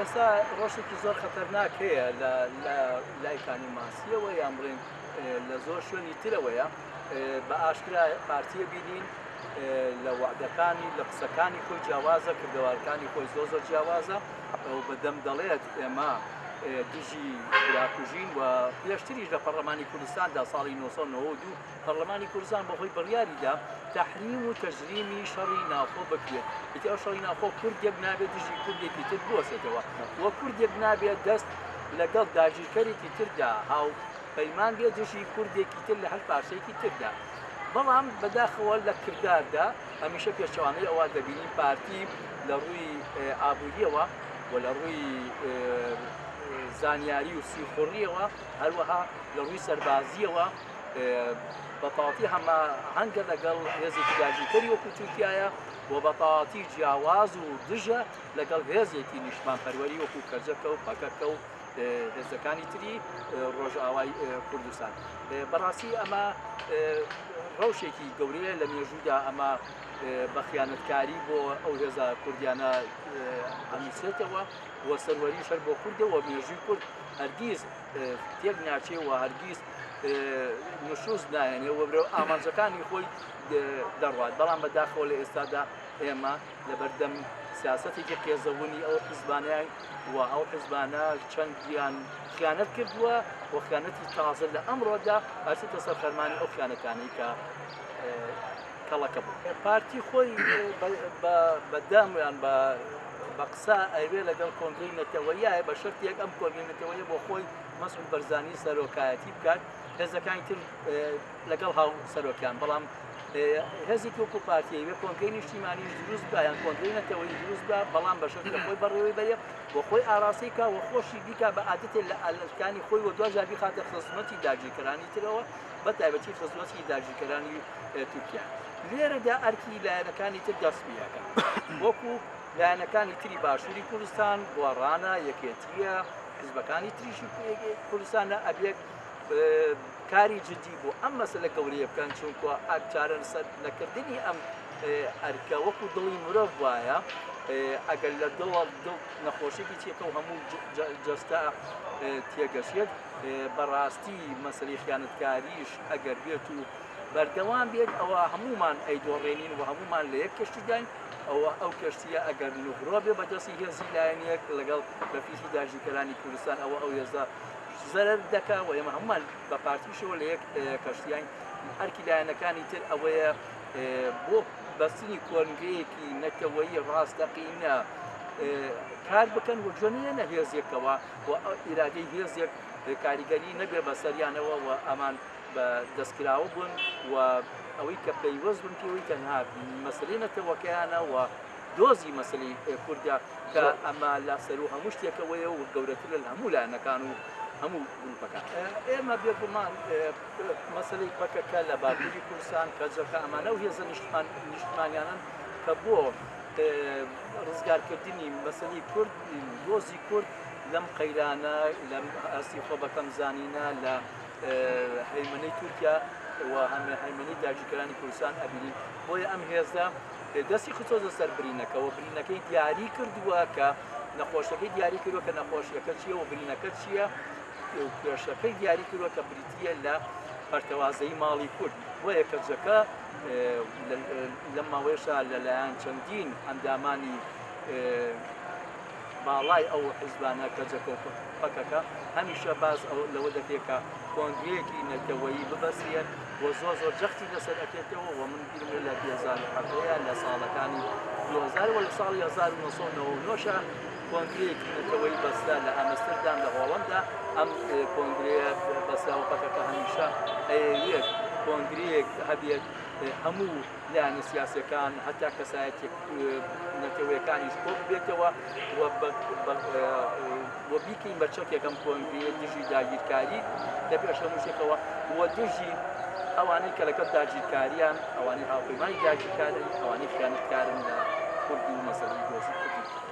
ئێستا ڕۆژێکی زۆر خەتەرناک هەیە لە لای کانی ماسیەوە یان بڵێن لە زۆر شوێنی ترەوەیە بە ئاشکرا پارتیە بینین لە وعدەکانی لە قسەکانی خۆی جیاوازە، کردەوارەکانی خۆی زۆر زۆر جیاوازە و بەدەم دەڵێت ئێمە دژی براکوژین و پێشتریش لە پەرلەمانی کوردستاندا ساڵی 1992 پەرلەمانی کوردستان بەهۆی بڕیاریدا تەحریم و تەجریمی شەڕی ناوخۆ بکرێت. ئیتر ئەو شەڕی ناوخۆ کوردێک نابێت دژی کوردێکی تر بوەسێتەوە و کوردێک نابێت دەست لەگەڵ داگیرکەرێکی تردا هاوپەیمان بێت دژی کوردێکی تر لە هەر پارچەیەکی تردا. بەڵام بەداخەوە لە کرداردا هەمیشە پێچەوانەی ئەوە دەبینین. پارتی لە ڕووی ئابووریەوە و لە ڕووی زانیاری و سیخوڕیەوە، هەروەها لە ڕووی سەربازیەوە بەتەواوەتی هەماهەنگە لەگەڵ هێزێکی داگیرکەری وەکو تورکیایە و بەتەواوەتی جیاواز و دژە لەگەڵ هێزێکی نیشتمانپەروەری وەکو کەجەکە و پەکەکە و هێزەکانی تری ڕۆژئاوای کوردستان. بەڕاستی ئەمە ڕەوشێکی گەورەیە لە مێژوودا، ئەمە بە خیانەتکاری بۆ ئەو هێزە کوردیانە ئەنووسێتەوە و سەروەریش هەر بۆ کوردە و مێژووی کورد هەرگیز تێک ناچێ و هەرگیز نشوز نایەنێ و بەرەو ئامانجەکانی خۆی دەڕوات. بەڵام بەداخەوە لە ئێستادا ئێمە لەبەردەم سیاسەتێکی قێزەونی ئەو حزبانەین و ئەو حزبانە چەندیان خیانەت کردووە و خیانەتی تازە لە ئەمڕۆدا ئەچێتە سەر خەرمانی ئەو خیانەتانەی کە کەڵەکە بوو. پارتی خۆی بە دەم یان بە قسە ئەیوێ لەگەڵ کۆنگرەی نەتەوەیە، بە شەرتێک ئەم کۆنگرەی نەتەوەیە بۆ خۆی مەسعود بەرزانی سەرۆکایەتی بکات، هێزەکانی تر لەگەڵ هاو سەرۆکیان. بەڵام هێزێکی وەکو پارتی ئەیوێ کۆنگرەی نیشتیمانیش دروست بکە یان کۆنگرەی نەتەوەیی دروست بکە، بەڵام بە شەرتێک خۆی بەڕێوەی بەرێ و خۆی ئاراستەی بکا و خۆشی بیکا بە ئادەتێ لە ئەرکانی خۆی و دواجار بیخاتە خزمەتی داگیرکەرانی ترەوە، بە تایبەتی خزمەتی داگیرکەرانی تورکیا. لێرەدا ئەرکی لایەنەکانی تر دەست پێ ئەکا، وەکو لایەنەکانی تری باشووری کوردستان، گۆڕانە، یەکێتییە، حزبەکانی تریشی کوردستانە، ئەبێت کاری جدی بۆ ئەم مەسەلە گەورەیە بکەن، چونکە چارەسەر نەکردنی ئەم ئەرکە وەکو دڵی مرۆڤ وایە، ئەگەر لە دڵ دڵ نەخۆشیێکی تێکە و هەموو جەستە تێگەشێت. بەڕاستی مەسەلەی خیانەتکاریش ئەگەر بێت و بەردەوام بێت، ئەوە هەمومان ئەیدۆڕێنین و هەمومان لە یەک کەشتیداین. ئەوە ئەو کەشتیە ئەگەر نغرۆ بێ بەدەستی هێزی لایەنێک لەگەڵ بەفیتی داگیرکەرانی کوردستان، ئەوە ئەو هێزە زەرەر دەکا و ئێمە هەمومان بە پارتیشەوە لە یەک کەشتیین. ئەرکی لایەنەکانی تر ئەوەیە بۆ بەستنی کۆنگرەیەکی نەتەوەیی ڕاستەقینە کار بکەن و جوێنە هێزێکەوە و ئیرادەی هێزێک کاریگەری نەبێ بەسەریانەوە و ئەمان بە دەستکراوە بوون و ئەوەی کە پەیوەست بن پێوەی تەنها مەسلەی نەتەوەکەیانە و دۆزی مەسلی کوردە کە ئەمە لە سەرو هەموو شتێکەوەیە و گەورەترە لە هەموو لایەنەکان و هەموو گروپەکان. ئێمە بێگومان مەسلەی پەکەکە لە باکووری کوردستان، کەجەکە، ئەمانە و هێزە نیشتمانیانن کە بۆ ڕزگارکردنی مەسلەی کورد، دۆزی کورد لەم قەیرانە، لەم ئاستی خۆ بەکەم زانینە، لە هەیمەنەی تورکیا و هەیمەنەی داگیرکەرانی کوردستان ئەبینین. بۆیە ئەم هێزە دەستی خستۆتە سەر برینەکەەوە، برینەکەی دیاری کردووە کە نەخۆشەکەی دیاری کردووە کە نەخۆشیەکە چییە و برینەکە چییە و کێشەکەی دیاری کردووە کە بریتییە لە پەرتەوازەی ماڵی کورد. بۆیە کەجەکە لەم ماوەیەشا لەلایەن چەندین ئەندامانی باڵای ئەو حیزبانە کەجەکە و پەکەکە هەمیشە باس لەوە دەکرێت کە کۆنگرەیەکی نەتەوەیی ببەسترێت و زۆر زۆر جەختی لەسەر ئەکرێتەوە. و من بیرم لە 2017 لە ساڵەکانی 2000 و لە ساڵی 1999 کۆنگرەیەکی نەتەوەیی بەسترا لە ئەمستردام لە هۆڵەندا. ئەم کۆنگرەیە بەسترا و پەکەکە هەمیشە ئەیەوێت کۆنگرەیەک هەبێت هەموو لایەنە سیاسیەکان هەتا کەسایەتیە نەتەوەیەکانیش کۆ ببێتەوە و بیکەین بە چەکێک ئەم کۆنگرەیە دژی داگیرکاری لە پێش هەموو شتێکەوە و دژی ئەوانەی کە لەگەڵ داگیرکاریان، ئەوانەی هاوپەیمانی داگیرکارن، ئەوانەی خیانەتکارن لە کورد و مەسەلەی دۆزی کوردی.